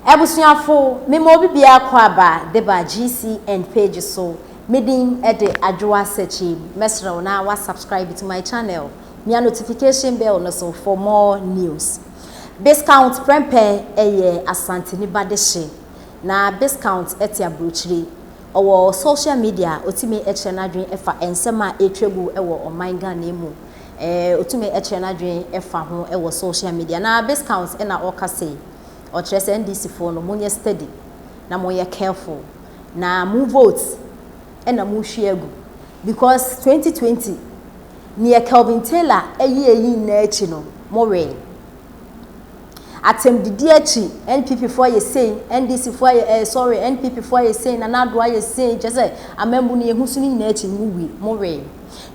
Abusuafo, mema obi biara kɔ aba de ba GCN page so. Me din de Adwoa Sekyi. Mɛsrɛ wo na wa subscribe to my channel. Mia notification bell no so for more news. Biscount Prempeh yɛ Asanteni ba dehye. Na Biscount te aburokyire. Ɔwɔ social media a otumi kyerɛ n'adwene fa nsɛm a ɛretwa gu wɔ ɔman Ghana mu. Otumi kyerɛ n'adwene fa ho wɔ social media. Na Biscount na ɔka sei. Ɔkyerɛ sɛ NDC foɔ no monyɛ steady na monyɛ careful na mo vote na mohwie agu because 2020 neɛ Kelvin Taylor ayi ayi nyinaa akyi no mowee. Atɛmdidi akyi NPP foɔ ayɛ sei, NDC foɔ ayɛ eh, sorry, NPP foɔ ayɛ sei, Nana Addo ayɛ sei, kyerɛ sɛ amambu no yɛhu so no nyinaa akyi no mowi, mowee.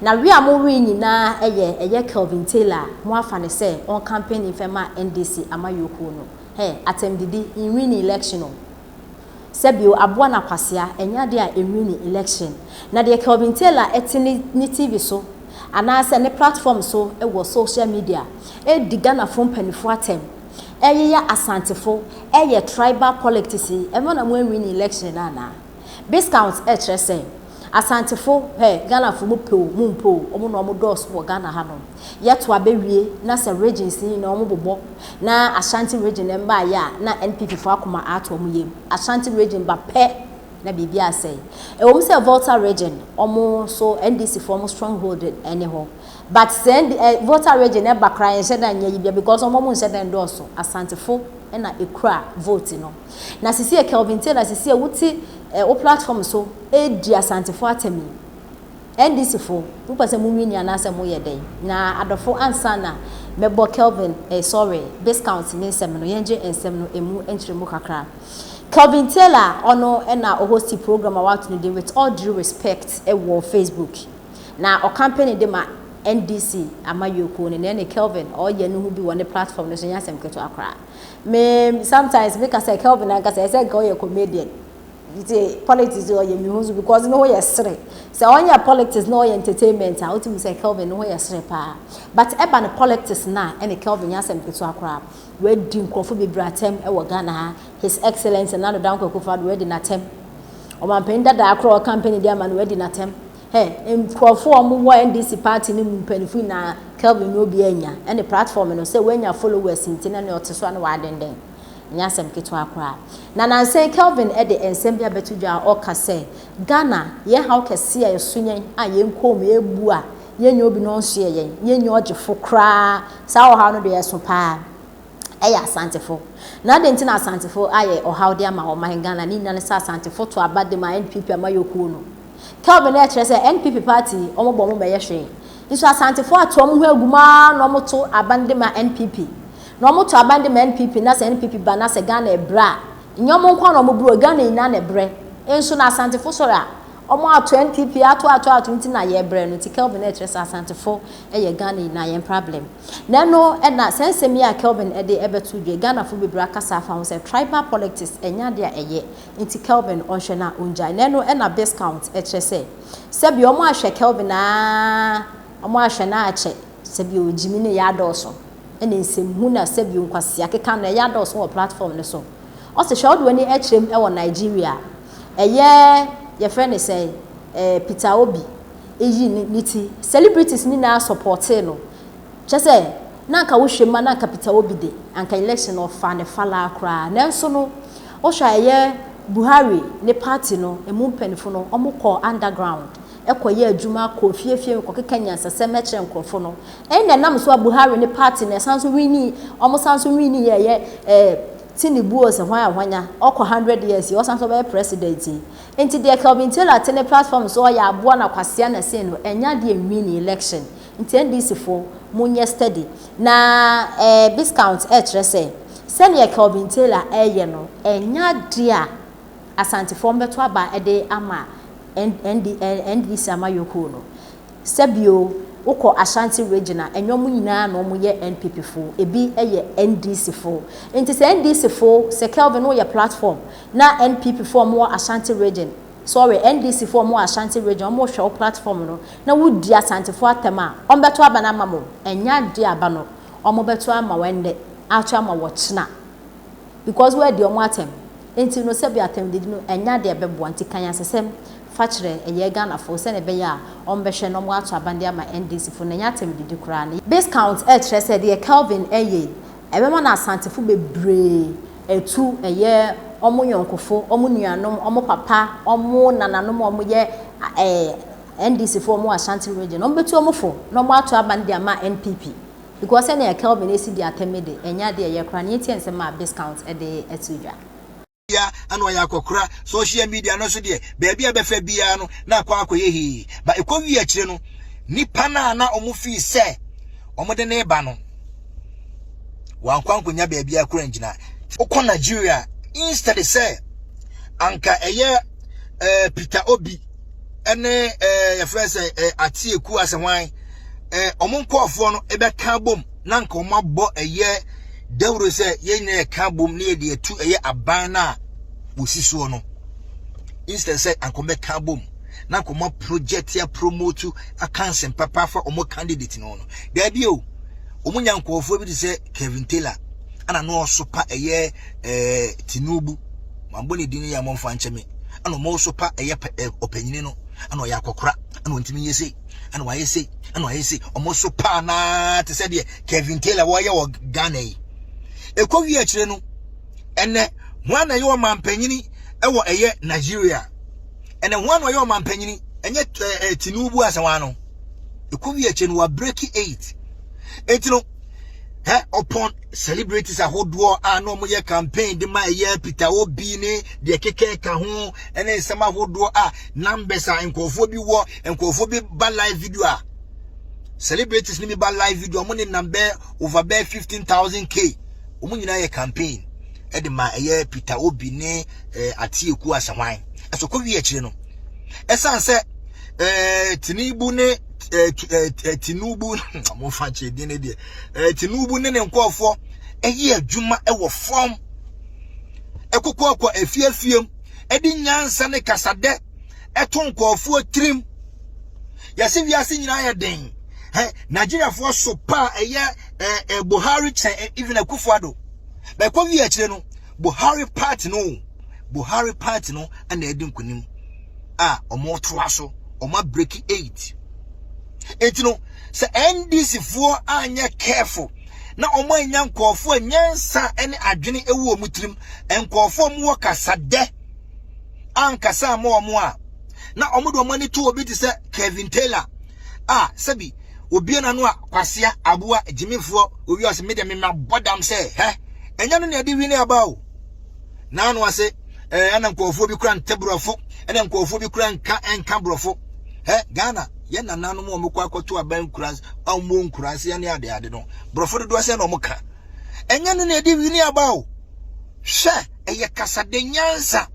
Na we a mowee nyinaa ɛyɛ ɛyɛ Kelvin Taylor a moafa no sɛ ɔn campaign mfɛ ma NDC amayɔkuo no. Hɛ, atɛmdidi, nwini election o. Sɛbio, aboa na kwasea, ɛnyɛ adeɛ a ɛnwini election. Na deɛ Kelvin Taylor ɛte ne ne TV so anaasɛ ne platform so wɔ social media ɛredi Ghanafoɔ mpaninfoɔ atɛm, ɛreyeya Asantefo, ɛreyɛ tribal politics yi, ɛno na mo anwini election no anaa? Biscount ɛkyerɛ sɛ Asantefo hɛ Ghanafo mo pɛ o mo mpɛ o ɔmo na ɔmo dɔɔso wɔ Ghana ha nom. Yɛto aba wie na sɛ regions no nyinaa ɔmo bobɔ na Ashanti region mbaayɛ a na NPP fo akoma ato ɔmo yam. Ashanti region ba pɛ na biribi asɛe. Ɛwɔ mu sɛ Volta region ɔmo nso NDC fo ɔmo stronghold ɛne hɔ but sɛ Volta region ɛba koraa yɛnhyɛ da nyɛ yi bia because ɔmo ɔmo nhyɛ da ndɔɔso. Asantefo na ekura vote no. Na sisi yɛ Kelvin Taylor sisi yɛ wote wo platform so edi Asantefo atɛm yi. NDC fo, mopɛ sɛ mo wini anaasɛ moyɛ dɛn? Na adɔfo ansa na mɛbɔ Kelvin eh sorry Biscount ne nsɛm no yɛngye nsɛm no emu nkyerɛmu kakra. Kelvin Taylor ɔno na ɔhosti program a wɔato no din With All Due Respect wɔ Facebook. Na ɔcampaign de ma NDC amayɔkuo no na ɛne Kelvin ɔyɛ ne ho bi wɔ ne platform no so nyɛ asɛm ketewa koraa. Me sometimes meka sɛ Kelvin ankasa ɛsɛ nka ɔyɛ comedian. Nti politics ɔyɛ me ho so because ne ho yɛ sere. Sɛ ɔnyɛ politics na ɔyɛ entertainment a wotumi sɛ Kelvin ne ho yɛ sere paa. But ɛba ne politics na ɛne Kelvin nyɛ asɛm ketewa koraa. Wadi nkurɔfo bebree atɛm wɔ Ghana ha. His Excellency Nana Addo Dankwa Akufo-Addo wadi n'atɛm. Ɔmanpanin dadaa koraa ɔcampaign de ama no wadi n'atɛm. Hɛ, nkurɔfo a wɔwɔ NDC party no mu mpanyinfo nyinaa Kelvin ne obi anya ɛne platform no sɛ wanya followers nti na ne ɔte so a na wadenden. Nyɛ asɛm ketewa koraa. Na nansan Kelvin de nsɛm bi abɛto dwa a ɔka sɛ Ghana yɛn haw kɛse a ɛso yɛn a yɛn kɔn mu ebu a yɛnyɛ obi na ɔnsoɛ yɛn, yɛnyɛ ɔgyefo koraa saa ɔhaw no deɛ ɛso paa ɛyɛ Asantefo. Na adɛn nti na Asantefo ayɛ ɔhaw de ama ɔman Ghana ne nyinaa ne sɛ Asantefo to aba de ma NPP amayɔkuo no. Kelvin ɛkyerɛ sɛ NPP party wɔn bɔ wɔn bɛyɛ hwee. Nso Asantefo ato wɔn ho agu mu ara na wɔn to aba de ma NPP. Na wɔn to aba de ma NPP na sɛ NPP ba na sɛ Ghana ɛbrɛ a, nyɛ wɔn nko na wɔn brɛ, Ghana nyinaa na ɛbrɛ. Nso na Asantefo sɔre a, wɔn ato NPP ato ato ato nti na yɛbrɛ no. Nti Kelvin ɛkyerɛ sɛ Asantefo ɛyɛ Ghana nyinaa yɛn problem. Na ɛno ɛna sɛ nsɛm yi a Kelvin ɛde ɛbɛto dwa, Ghanafo bebree akasa afa ho sɛ tribal politics ɛnyɛ adeɛ a ɛyɛ. Nti Kelvin ɔnhwɛ na ongyae. Na ɛno ɛna Biscount ɛkyerɛ sɛ sɛbi wɔn ahwɛ Kelvin aa wɔn ahwɛ na akyɛ sɛbi ogyimi ne yɛ adɔɔso ɛna nsɛmhu na sɛbi nkwasi akeka no ɛyɛ adɔɔso wɔ platform no so. Ɔsɛ hwɛ ɔde w'ani ɛkyerɛ mu ɛwɔ Nigeria ɛyɛ yɛfrɛ ne sɛ Peter Obi eyi ne ti celebrities nyinaa supportee no kyɛ sɛ na anka wohwɛ mu a na anka Peter Obi de anka election ɔfa ne falaa koraa nanso no wohwɛ a ɛyɛ Buhari ne party no emu mpanyinfo no wɔn kɔ underground ɛkɔyɛ adwuma kɔ fiefie kɔkeka nyansasɛm ɛkyerɛ nkurɔfo no ɛna ɛnam so a Buhari ne party no ɛsan so wini wɔn san so wini yɛ ɛyɛ Tinubu ɔsɛ hwan a hwanya ɔkɔ 100 years ɔsan so bɛyɛ president yi. Nti deɛ Kelvin Taylor te ne platform so ɔyɛ aboa na kwasia na sei no ɛnya deɛ nwini election. Nti NDC fo monyɛ steady. Na Biscount ɛkyerɛ sɛ sɛnea Kelvin Taylor ɛyɛ no ɛnya deɛ a Asantefoɔ mbɛto aba ɛde ama ND NDC amayɔkuo no. Sɛbio wokɔ Ashanti region a ɛnyɛ ɔmo nyinaa na ɔmo yɛ NPP fo, ebi yɛ NDC fo. Nti sɛ NDC fo sɛ Kelvin woyɛ platform na NPP fo ɔmo wɔ Ashanti region, sorry, NDC fo ɔmo wɔ Ashanti region ɔmo hwɛ wo platform no na wodi Asantefo atɛm a ɔmo bɛto aba no ama mo. Ɛnyɛ adeɛ aba no ɔmo bɛto ama wɔn nnɛ ato ama wɔkyena. Because woadi wɔn atɛm. Nti no sɛbi atɛmdidi no ɛnyɛ adeɛ a ɛbɛboa nti ka nyansasɛm fa kyerɛ ɛyɛ Ghanafoɔ sɛdeɛ ɛbɛyɛ a wɔbɛhwɛ na wɔato aban de ama NDC foɔ no ɛnyɛ atɛmdidi koraa no. Biscount ɛkyerɛ sɛ deɛ Kelvin ɛyɛ yi ɛbɛma no Asantefo bebree atu ɛyɛ wɔn yɔnkofo, wɔn nuanom, wɔn papa, wɔn nananom a wɔyɛ ɛɛ NDC foɔ wɔn wɔ Ashanti region wɔbɛtu wɔn fo na wɔato aban de ama NPP. Because sɛnea Kelvin esi di atɛm yi de, ɛnyɛ ade a ɛyɛ koraa. Na yɛntie nsɛm a Biscount de ato dwa. Bia ana ɔyɛ akɔkora social media no so deɛ baabi a bɛfɛ biara no na akɔ akɔyɛ hii ba ɛkɔ wie akyire no nipa no a na wɔn fii sɛ wɔn de ne ba no wankɔ ankɔnya baabi akora ngyina. Wokɔ Nigeria, instead sɛ anka ɛyɛ Peter Obi ɛne yɛfrɛ sɛ Atieku asɛ hwan ɔmo nkɔɔfoɔ no ɛbɛka bom na anka ɔmo abɔ ɛyɛ dawuro sɛ yɛn nyinaa yɛka bom ne yɛde atu ɛyɛ aban no a wɔsi soɔ no, instead sɛ anka ɔmo bɛka bom na anka ɔmo project a promote aka nsɛm papa afa ɔmo candidate no, daabi o, ɔmo nya nkɔɔfoɔ bi te sɛ Kevin Taylor ana na ɔsopa ɛyɛ Tinubu, mabɔ ne din yɛ a momfa nkyɛ me, ana ɔmo sopa ɛyɛ ɔpanyini no ana ɔyɛ akɔkora ana ɔntumi nyɛ sei ana wayɛ sei ana wayɛ sei. Ɔmo so paa naa te sɛ deɛ Kevin Taylor wɔyɛ wɔ Ghana yi. Ɛkɔ wie akyire no, ɛnɛ ho ana ɛyɛ ɔmampanyini ɛwɔ ɛyɛ Nigeria? Ɛnɛ ho ana ɔyɛ ɔmampanyini? Ɛnyɛ ɛɛ Tinubu asɛ wɔn ano. Ɛkɔ wie akyire no, wa break eight. Eti no hɛ upon celebrities ahodoɔ a na wɔn yɛ campaign de ma ɛyɛ Peter Obi ne deɛ keka ka ho ɛne nsɛm ahodoɔ a numbers a nkurɔfoɔ bi wɔ, nkurɔfoɔ bi ba live video a celebrities ne bi ba live video, wɔn ne nam bɛɛ over bɛɛ 15,000 k, wɔn nyinaa yɛ campaign ɛde ma ɛyɛ Peter Obi ne Atieku asahwan. Ɛso kɔ wie akyire no, ɛsan sɛ Tinubu ne ɛɛ ɛɛ Tinubu, mo fa kyerɛ din ne deɛ, Tinubu ne ne nkurɔfoɔ ɛyɛ adwuma ɛwɔ fam, ɛkokɔ akɔ efiefiem, ɛde nyansa ne kasadɛ ɛto nkurɔfoɔ tirim. Yɛsɛ wiase nyinaa yɛ den hɛ. Nigeriafoɔ so pa ɛyɛ ɛɛ ɛɛ Buhari kyɛn even Akufo-Addo. Bɛkɔ wie akyire no, Buhari party no ɛna ɛdi nkonim a wɔn toa so wɔn abreak eight. Eti no sɛ NDC foɔ anyɛ careful na wɔn anya nkɔɔfoɔ nyansa ne adwene ɛwɔ wɔn tirim, nkɔɔfoɔ wɔn wɔ kasadɛ ankasa ama wɔn a na wɔn de wɔn ani to obi te sɛ Kevin Taylor a sɛbi obi n'ano a kwasia aboa gyimifoɔ owi ɔsɛ mi deɛ mi ma bɔ dam sɛ hɛ ɛnyɛ no na ɛde wi ne aba o n'ano ase. Ɛna nkɔɔfoɔ bi kura nte borɔfo, ɛna nkɔɔfoɔ bi kura nka ɛnka borɔfo. Hɛ, Ghana yɛn nananom a wɔkɔ akɔto aban nkura a wɔn nkura ase ne ade ade no, borɔfo dodoɔ sɛ na wɔn ka, ɛnyɛ no na ɛde wi ne aba o. Hwɛ, ɛyɛ kasade nyansa.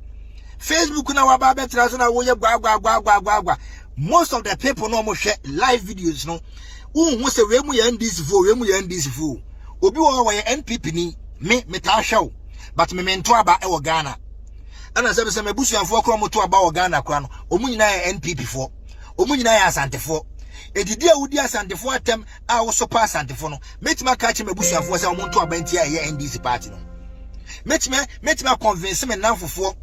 Facebook na waba abɛtena so na woyɛ gwa gwa gwa gwa gwa gwa. Most of the people na wɔn hwɛ live videos no, wohu sɛ wei mu yɛ NDC fo, wei mu yɛ NDC fo. Obi wɔ hɔ wɔyɛ NPP ni. Me metaa hwɛ o, but me mento aba ɛwɔ Ghana. Ɛna sɛ m'abusuafoɔ korɔ mo to aba wɔ Ghana kora no, wɔn nyinaa yɛ NPP foɔ, wɔn nyinaa yɛ Asantefoɔ. Edidi a wodi Asantefoɔ atɛm a wosopa Asantefoɔ no, mɛtumi aka akyerɛ m'abusuafoɔ sɛ wɔn nto aba ntia ɛyɛ NDC party no. Mɛtumi aconvince me namfofoɔ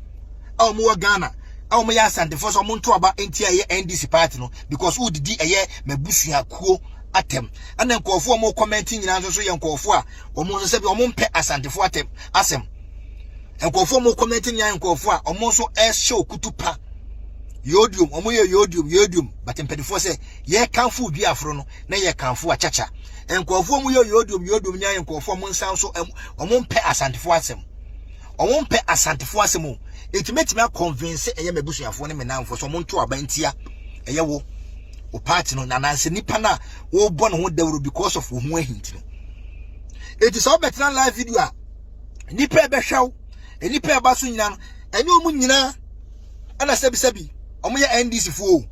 a wɔn wɔ Ghana a wɔn yɛ Asantefoɔ sɛ wɔn nto aba ntia ɛyɛ NDC party no because wodidi ɛyɛ m'abusuakuo atɛm. Ɛna nkurɔfoɔ a wɔn comment nyinaa nso so yɛ nkurɔfoɔ a wɔn nso sɛ bi wɔn mpɛ Asantefoɔ atɛm asɛm. Nkurɔfoɔ a wɔn comment nyinaa yɛ nkurɔfoɔ a wɔn nso ɛhyɛ okutu pa yodium, wɔn yɛ yodium yodium. But mpanimfoɔ sɛ yɛkanfo dua aforo no na yɛkanfo akyakya. Nkurɔfoɔ mu yɛ yodium yodium nyinaa yɛ nkurɔfoɔ a wɔn nsa nso wɔn mpɛ Asantefoɔ asɛm, wɔn mpɛ Asantefoɔ asɛm o. Eti mɛtumi aconvince ɛyɛ m'abusuafoɔ ne me namfoɔ sɛ wɔn nto aba ntia ɛyɛ wo o party no na nansɛ nipa no a wɔrebɔ ne ho dawuro because of wo ho ahinti no. Eti sɛ ɔbɛtena live video a, nipa ɛbɛhwɛ wo, nipa ɛba so nyinaa no, ɛnyɛ wɔn nyinaa ɛna sɛbisɛbi wɔn yɛ NDC foɔ o.